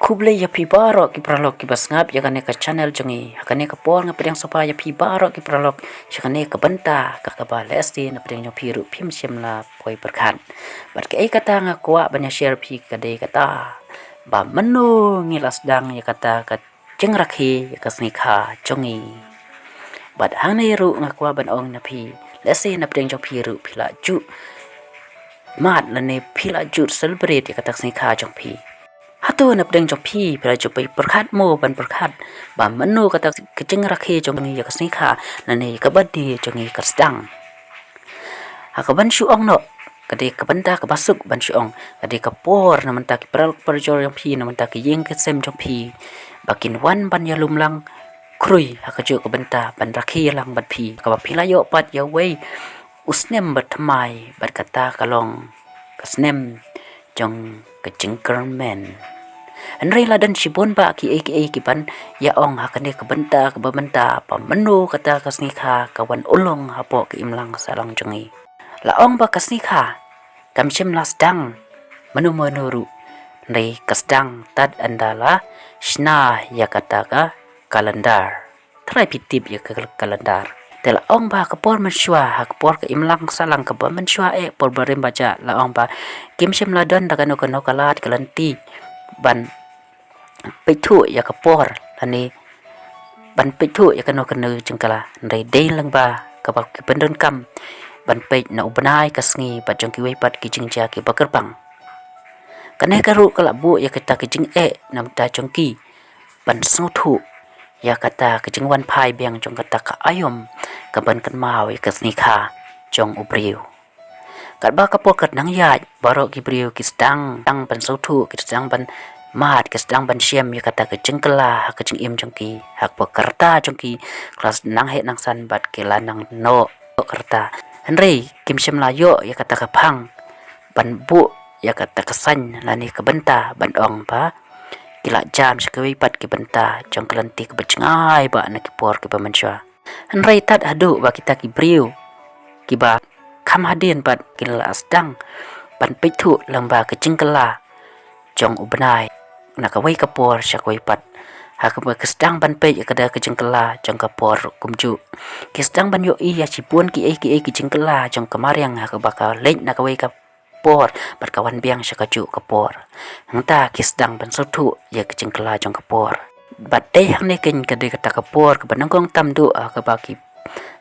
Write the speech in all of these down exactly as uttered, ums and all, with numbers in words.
Khublei ïa phi baroh ki paralok kiba sngap ïa kane ka channel jong ngi. Ha kane ka por nga pdiang sngewbha ïa phi baroh ki paralok sha kane ka bynta ka kaba lehse na pdeng jong phi ruh phim shym la poi pyrkhat. Bad kaei kata nga kwah ban ïa share phi ka dei kata ba mynno ngi la sdang ïa kata ka jingrakhe ïa ka sngi kha jong ngi. Bad hangne ruh nga kwah ban ong na phi, lehse na pdeng jong phi ruh phi la ju mad lane phi la ju celebrate ïa kata ka sngi kha jong phi. Hato na pdeng jong phi phi la ju pyrkhat mo ban pyrkhat ba mynno kata ka jingrakhe jong ngi ïa ka sngi kha lane ka birthday jong ngi ka sdang? Ha ka ban shu ong noh, ka dei ka bynta kaba suk ban shu ong, ka dei ka por na mynta ki paralok parajor jong phi, na mynta ki ïing ki sem jong phi ba kin wan ban ïalum lang khrui ha kajuh ka bynta ban rakhe lang bad phi, kaba phi la ïoh pat ïa uwei u snem ba thymmai bad kata ka long ka snem jong ka jingkyrmen. Hynrei la don shibun bah kiei kiei ki ban ïa ong ha kane ka bynta kaba mynta ba mynno kata ka sngi kha ka wan ulong hapoh ka imlang sahlang jong ngi. La ong ba ka sngi kha kam shym la sdang mynno mynno ruh, hynrei ka sdang tad ynda la shna ïa kata ka calendar. Tharai phi tip ïa ka calendar. Te la ong ba ka por mynshuwa, ha ka por ka imlang sahlang kaba mynshuwa eh, por barim bajah, la ong ba kim shym la don da kano kano ka lad ka lynti ban peit thuh ïa ka por lane ban peit thuh ïa kano kano jingkylla, hynrei dei lang ba kaba ki pyndonkam ban peit na u bnai ka sngi bad jong kiwei pat ki jingjia kiba kyrpang. Kane ka ruh ka la buh ïa kata ka jingeh na bynta jong ki ban sngewthuh ïa kata ka jingwan phai biang jong kata ka aïom ka ban kynmaw ïa ka sngi kha jong u briew. Katba ka por ka nang ïaid, baroh ki briew ki sdang, sdang ban sngewthuh, ki sdang ban mad, ki sdang ban shem ïa kata ka jingkylla ha ka jingim jong ki, ha kaba ka rta jong ki ka la nang heh nang san bad ki la nang noh ka rta. Hynrei kim shym la ïoh ïa kata ka phang ban buh ïa kata ka saiñ lane ka bynta ban ong ba ki la jam sha kiwei pat ki bynta jong ka lynti kaba jngai bah na ki por kiba mynshuwa. Hynrei tad haduh ba kita ki briew kiba kham hadien pat ki la sdang ban peit thuh lang ba ka jingkylla jong u bnai na kawei ka por sha kawei pat, ha kaba ki sdang ban peit ïa kata ka jingkylla jong ka por kumjuh. Ki sdang ban ïohi ïa shibun kiei kiei ki jingkylla jong ka mariang ha kaba ka leit na kawei ka por bad ka wan biang sha kajuh ka por. Hangta ki sdang ban sngewthuh ïa ka jingkylla jong ka por. Bad dei hangne keiñ ka dei kata ka por kaba nyngkong tam duh ha kaba ki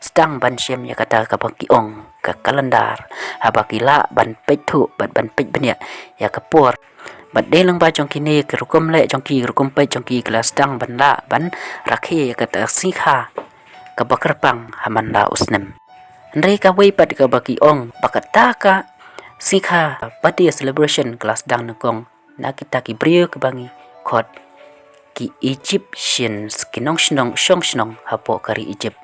sdang ban shem ïa kata kaba ki ong ka calendar, haba ki lah ban peit thuh bad ban peit bniah ïa ka por. Bad dei lang ba jong kine ki rukom leh jong ki, rukom peit jong ki, ki la sdang ban lah ban rakhe ïa kata ka sngi kha kaba kyrpang ha man la u snem. Hynrei kawei pat kaba ki ong ba kata ka sngi kha birthday celebration ka la sdang nyngkong na kita ki briew kiba ngi khot ki Egyptians, ki nongshong shnong hapoh ka ri Egypt.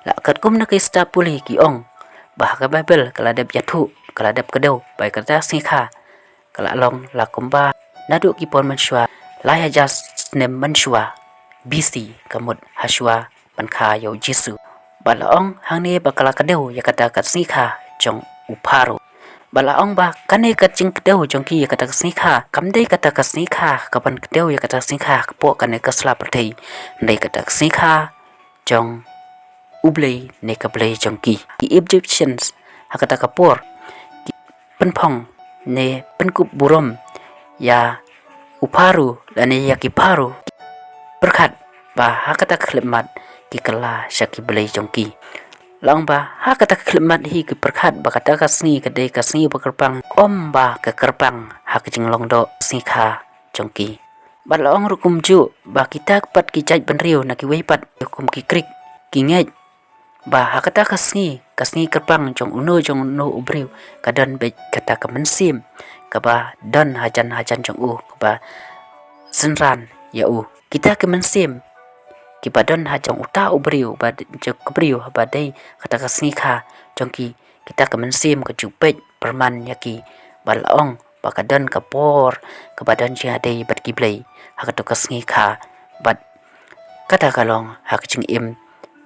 La katkum na ki star pule ki ong ba ha ka Baibl ka la dep ïathuh, ka la dep kdew ba ïa kata ka sngi kha ka la long la kumba naduh ki por mynshuwa lai hajar snem mynshuwa B C, ka mut hashuwa ban kha ïa u Jisu. Bad la ong hangne ba ka la kdew ïa kata ka sngi kha jong u Pharaoh. Bad la ong ba kane ka jingkdew jong ki ïa kata ka sngi kha kam dei kata ka sngi kha ka ban kdew ïa kata ka sngi kha hapoh kane ka sla pyrthei, dei kata ka sngi kha jong u blei ne ka blei jong ki. Ki Egyptians ha kata ka por ki pynphong ne pynkup burom ïa u Pharaoh lane ïa ki Pharaoh, pyrkhat ba ha kata ka khyllipmat ki kylla sha ki blei jong ki. La ong ba ha kata ka khyllipmat hi ki pyrkhat ba kata ka sngi ka dei ka sngi ba kyrpang, ym ba ka kyrpang ha ka jinglong doh sngi kha jong ki. Bad la ong ruh kumjuh ba kita pat ki jait bynriew na kiwei pat kum ki Greek ki ngeit ba ha kata ka sngi, ka sngi kyrpang jong uno jong uno u briew, ka don beit kata ka mynsiem kaba don hajan hajan jong u kaba synran ïa u. Kita ki mynsiem kiba don ha jong uta u briew ba jong ka briew ba dei kata ka sngi kha jong ki, kita ki mynsiem ka ju peit pyrman ïa ki. Bad la ong ba ka don ka por kaba don jingïadei bad ki blei ha kato ka sngi kha, bad kata ka long ha ka jingim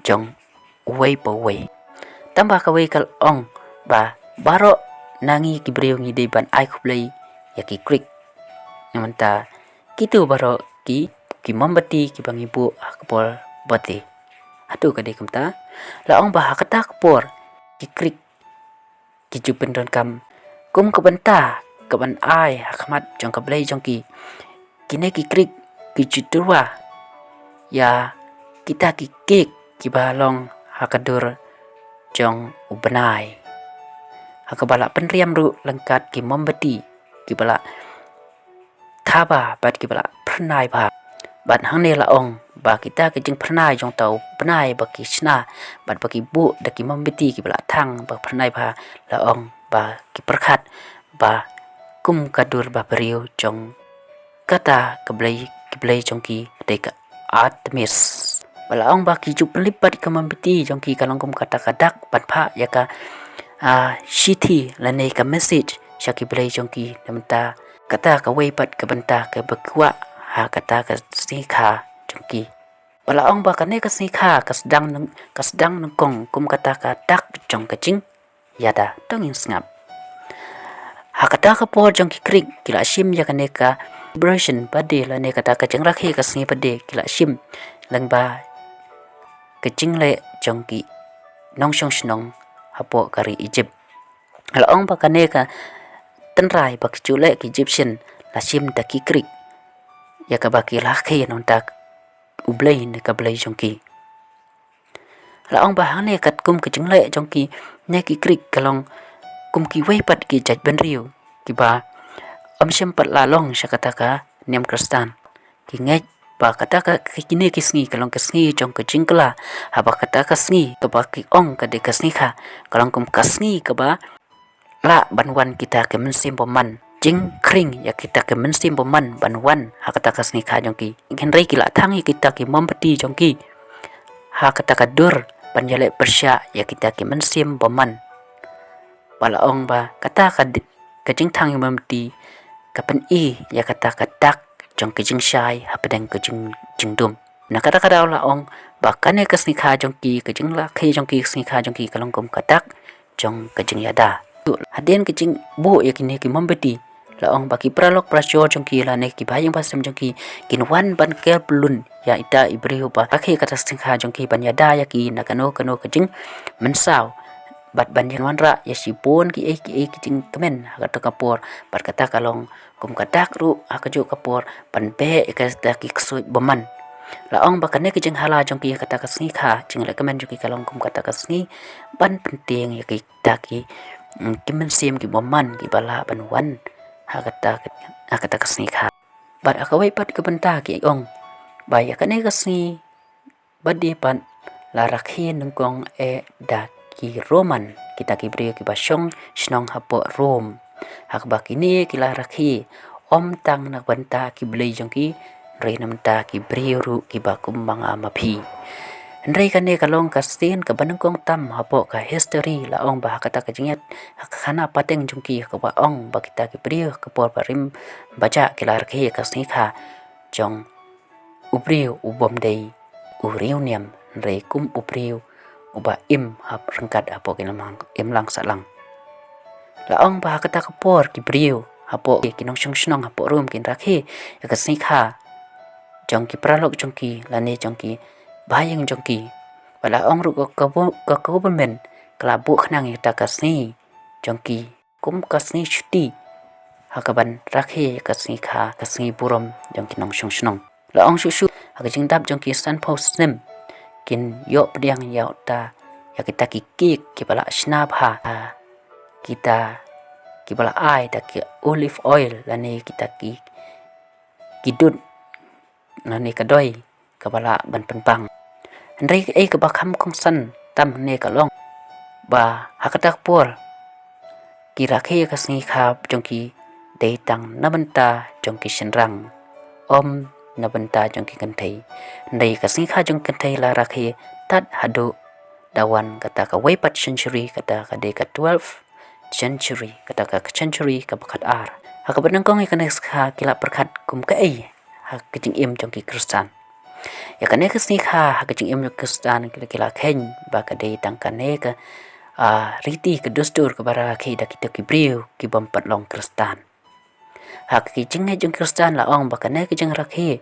jong uwei pa uwei. Tangba kawei ka la ong ba baroh na ngi ki briew ngi dei ban ai khublei ïa ki Greek. Namar ta Kitu baroh ki, ki mombati kiba ngi buh ha ka por birthday. Hato ka dei kumta? La ong ba ha kata ka por ki krik ki ju pyndonkam kum ka bynta kaban ai ha khmat jong ka blei jong ki. Kine ki krik ki ju tyrwa ïa kita ki kek kiba long ha ka dur jong u bnai, ha kaba la pynriam ruh ryngkat ki mombati kiba la thaba bad kiba la phyrnai bha. Bad hangne la ong ba kita ki jingphyrnai jong uta u bnai ba ki shna bad ba ki buh da ki mombati kiba la thang ba phyrnai bha, la ong ba ki pyrkhat ba kum ka dur ba briew jong kata ka blei, ki blei jong ki dei ka Artemis. Ba la ong ba ki ju pynlip bad ka mombati jong ki ka long kum kata ka dak ban phah ïa ka, ah, shithi lane ka message sha ki blei jong ki. Na bynta kata kawei pat ka bynta kaba kwah ha kata ka sngi kha jong ki. Ba la ong ba kane ka sngi kha ka sdang nyng-, ka sdang nyngkong kum kata ka dak jong ka jingïada. To ngin sngap. Ha kata ka por jong ki krik ki la shim ïa kane ka celebration birthday lane kata ka jingrakhe ka sngi birthday, ki la shim lyngba ka jingleh jong ki nongshong shnong hapoh ka ri Egypt. La ong ba kane ka tynrai ba ki ju leh ki Egyptian la shim da ki krik ïa kaba ki rakhe na bynta u blei ne ka blei jong ki. La ong ba hangne katkum ka jingleh jong ki ne ki krik ka long kum kiwei pat ki jaitbynriew kiba ym shym pat la long sha kata ka niam Khristan. Ki ngeit ba kata ka, ka kine ki sngi ka long ka sngi jong ka jingkylla, haba kata ka sngi kaba ki ong ka dei ka sngi kha ka long kum ka sngi kaba lah ban wan kita ki mynsiem bymman. Jingkhring ïa kita ki mynsiem bymman ban wan ha kata ka sngi kha jong ki. Hynrei ki la thang ïa kita ki mombati jong ki ha kata ka dur ban ïaleh pyrshah ïa kita ki mynsiem bymman. Ba la ong ba kata ka di-, ka jingthang ïa mombati ka pyni ïa kata ka dak jong ka jingshai hapdeng ka jing-, jingdum. Na kata ka daw la ong ba kane ka sngi kha jong ki, ka jingrakhe jong ki, ka sngi kha jong ki ka long kum ka dak jong ka jingïada. Hadien ka jingbuh ïa kine ki mombati, la ong ba ki paralok parajor jong ki lane ki bahaïing bahasem jong ki kin wan ban ker pyllun ïa ita i briew ba rakhe kata ka sngi kha jong ki ban ïada ïa ki na kano kano ka jingmynsaw bad ban ïawanrah ïa shibun kiei kiei ki jingkmen ha kata ka por. Bad kata ka long kum ka dak ruh ha kajuh ka por ban beh ïa kita ki ksuid bymman. La ong ba kane ka jinghala jong ki ha kata ka sngi kha, jingleh kmen jong ki ka long kum kata ka sngi ban pyntieng ïa kita ki, mm, ki mynsiem ki bymman kiba lah ban wan ha kata ka, ha kata ka sngi kha. Bad ha kawei pat ka bynta ki ong ba ïa kane ka sngi birthday pat la rakhe nyngkong eh da ki Roman, kita ki briew kiba shong shnong hapoh Rome. Ha kaba kine ki la rakhe ym tang na bynta ki blei jong ki, hynrei na bynta ki briew ruh kiba kum ma nga ma phi. Hynrei kane ka long ka sien kaba nyngkong tam hapoh ka history. La ong ba ha kata ka jingïaid ha ka khana pateng jong ki ha kaba ong ba kita ki briew ha ka por ba rim ba jah ki la rakhe ka sngi kha jong u briew u bym dei u riewniam, hynrei kum u briew uba im hap ryngkat hapoh ka imlang, imlang sahlang. La ong ba ha kata ka por ki briew hapoh ki nongshong shnong hapoh Rome kin rakhe ïa ka sngi kha jong ki paralok jong ki lane jong ki bahaïing jong ki. Bad la ong ruh ka, ka, ka government ka la buh khnang ïa kata ka sngi jong ki kum ka sngi chuti ha kaban rakhe ïa ka sngi kha, ka sngi burom jong ki nongshong shnong. La ong shuh shuh ha ka jingdap jong ki sanphew snem kin ïoh pdiang ïa uta, ïa kita ki kek kiba la shna bha, kita kiba la ai da ki olive oil lane kita ki, ki dud lane ka doi kaba lah ban pynpang. Hynrei kaei kaba kham kongsan tam hangne ka long ba ha kata ka por ki rakhe ka sngi kha jong ki dei tang na bynta jong ki shynrang, ym na bynta jong ki kynthei. Hynrei ka sngi kha jong ki kynthei la rakhe tad haduh da wan kata kawei pat century, kata ka dei ka twelfth century, kata ka century kaba khatar. Ha kaba nyngkong ïa kane ka sngi kha ki la pyrkhat kum kaei ha ka jingim jong ki Khristan. Ïa kane ka sngi kha ha ka jingim jong ki Khristan ki la, ki la kheiñ ba ka dei tang kane ka, ah, riti ka dustur kaba rakhe da kita ki briew ki bym pat long Khristan. Ha ki jingngeit jong Khristan la ong ba kane ka jingrakhe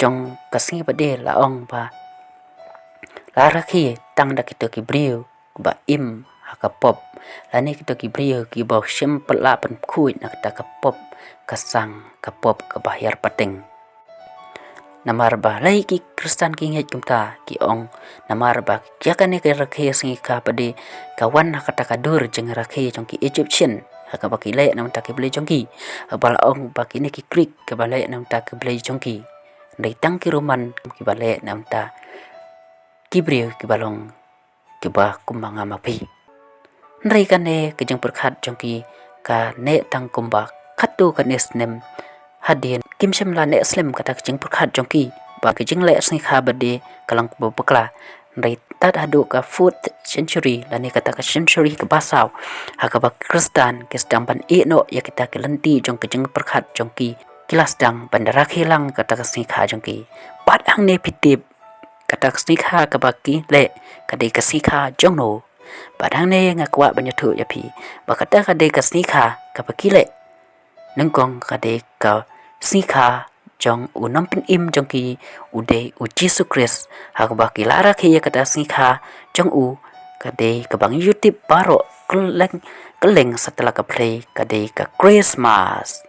jong ka sngi Bade la ong ba la rakhe tang da kito ki briew ba im ha ka pop, lane kito ki briew kiba shym pat la pynkhuid na kata ka pop ka sang, ka pop kaba hiar pateng. Namar balei ki Khristan ki ngeit kumta? Ki ong namar ba ïa kane ka rakhe sngi kha Bade ka wan ha kata ka dur jingrakhe jong ki Egyptian, ha kaba ki leh na bynta ki blei jong ki. Haba la ong ba kine ki Greek kiba leh na bynta ki blei jong ki, hynrei tang ki Roman kiba leh na bynta ki briew kiba long kiba kum ma nga ma phi. Hynrei kane ka jingpyrkhat jong ki ka neh tang kumba katto katne snem. Hadien kim shym la neh slem kata ka jingpyrkhat jong ki ba ka jingleh sngi kha Bade ka long kaba bakla. Hynrei tad haduh ka fourth century, lane kata ka century kaba saw, ha kaba Khristan ki sdang ban ïeh noh ïa kita ki lynti jong ka jingpyrkhat jong ki, ki la sdang ban rakhe lang kata ka sngi kha jong ki. Bad hangne phi tip, kata ka sngi kha kaba ki leh ka dei ka sngi kha jong no? Bad hangne nga kwah ban ïathuh ïa phi ba kata ka dei ka sngi kha kaba ki leh nyngkong ka dei ka sngi kha jong u nongpynim jong ki, u dei u Jisu Khrist. Ha kaba ki la rakhe ïa kata sngi kha jong u, ka dei kaba ngi ïohi tip baroh kylleng kylleng satlak ka pyrthei, ka dei ka Christmas.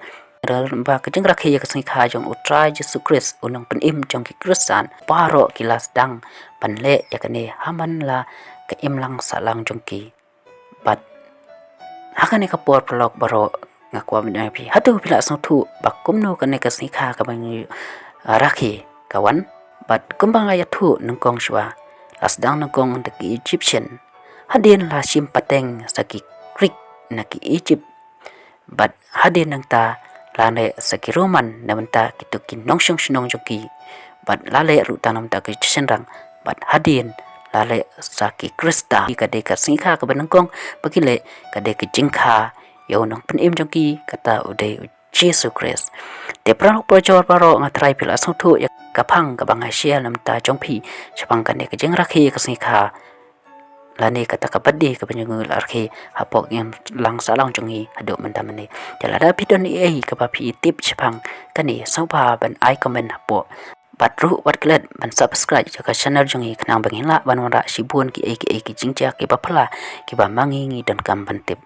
Ba ka jingrakhe ïa ka sngi kha jong u Trai Jisu Khrist, u nongpynim jong ki Khristan, baroh ki la sdang ban leh ïa kane ha man la ka imlang sahlang jong ki. Bad ha kane ka por, paralok baroh, nga kwah ban ong ïa phi, hato phi la sngewthuh ba kumno kane ka sngi kha kaba ngi, ah, rakhe ka wan? Bad kumba nga ïathuh nyngkong shuwa, la sdang nyngkong da ki Egyptian, hadien la shim pateng sa ki Greek na ki Egypt. Bad hadien nangta la leh sa ki Roman na bynta kito ki nongshong shnong jong ki. Bad la leh ruh tang na bynta ki shynrang. Bad hadien la leh sa ki Khristan. Ka dei ka sngi kha kaba nyngkong ba ki leh, ka dei ka jingkha ïa u nongpynim jong ki, kata u dei u Jisu Khrist. Te paralok parajor baroh, nga tharai phi la sngewthuh ïa ka phang kaba nga share na bynta jong phi shaphang kane ka jingrakhe ïa ka sngi kha, lane kata ka Bade kaba ngi la rakhe hapoh ka imlang sahlang jong ngi haduh mynta mynne. Te lada phi don ei ei kaba phi tip shaphang kane, sngewbha ban ai comment hapoh. Bad ruh wat klet ban subscribe ïa ka channel jong ngi khnang ba ngin lah ban wanrah shibun ki ei ki ei ki jingjia kiba phylla kiba ma ngi ngi donkam ban tip.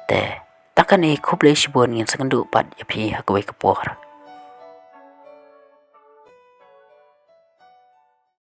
Te tang kane, khublei shibun, ngin sa ïakynduh pat ïa phi ha kawei ka por.